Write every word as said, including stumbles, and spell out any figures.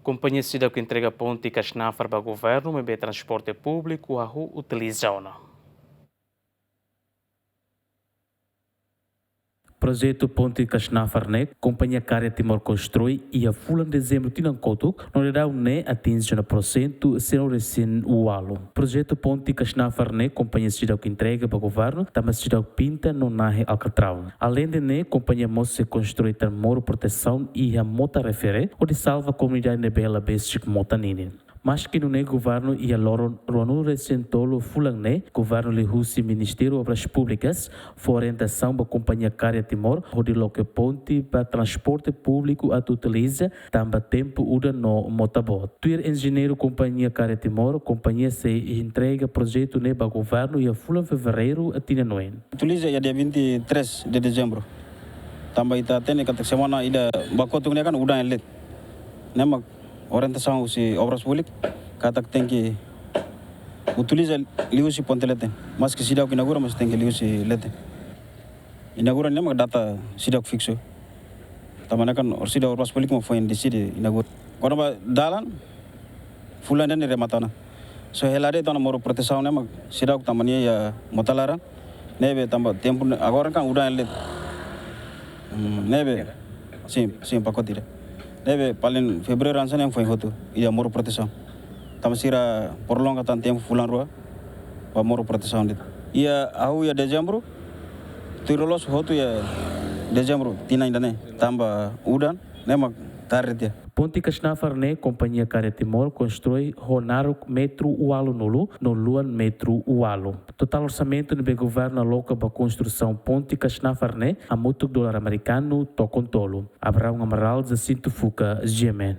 Kompañia seidauk entrega ponte Kasnafar ba governu, maibé transporte públiku hahú utiliza ona. Projetu ponte Kasnafar ne'e, kompañia Karya Timor konstrui iha fulan Dezembru tinan kotuk, no daudaun ne'e atinje ona porsentu sanulu-resin-ualu. Projetu ponte Kasnafar ne'e, kompañia seidauk entrega ba governu, tanba seidauk pinta no nahe alkatraun. Aleinde ne'e, kompañia mós sei konstrui tan moru protesaun iha mota refere, hodi salva komunidade ne'ebé la besik mota ninin. Maski nune'e governu iha loron ruanulu-resin-tolu fulan ne'e, governu liuhusi Ministériu Obras Públikas, fó orientasaun ba kompañia Karya Timor, hodi loke ponte ba transporte públiku atu utiliza, tanba tempu udan no mota boot. Tuir enjeñeiru kompañia Karya Timor, kompañia sei entrega projetu ne'e ba governu iha fulan Fevereiru tinan oin. Utiliza iha dia vinte e três de Dezembru. Tanba ita hatene katak semana ida ba kotuk ne'e kan udan elet. Ne'e mak orientasaun husi Obras Públikas, katak tenke utiliza liuhusi ponte leten. Maski seidauk inaugura, mas tenke liuhusi leten. Inaugura ne'e mak data seidauk fiksu. Tanba ne'e kan orsida Obras Públikas mak foin deside inaugura. Kona-ba dalan, fulan ida ne'e remata ona. Só hela de'it ona moru protesaun ne'e mak seidauk tanba nia iha mota laran. Ne'ebé tanba tempu ne'e, agora kan udan elet. Hmm, ne'ebé, sin, sin, pakote ida. Ne'ebé paling Fevereiru hanesan ne'e foin hotu iha moru protesaun. Tanba sira prolonga tan tempu fulan rua ba moru protesaun de'it. Iha hahú iha Dezembru, tuir loloos hotu iha Dezembru tinan ida-ne'e. Tanba udan, ne'e mak tarde tiha. Ponte Kasnafar ne'e, kompañia Karya Timor konstrui ho naruk metru ualunulu no luan metru ualu. Totál orsamentu ne'ebé governu aloka ba konstrusaun ponte Kasnafar ne'e, hamutuk dolar amerikanu tokon tolu. Abraão Amaral, Jacinto Fuca, G M N.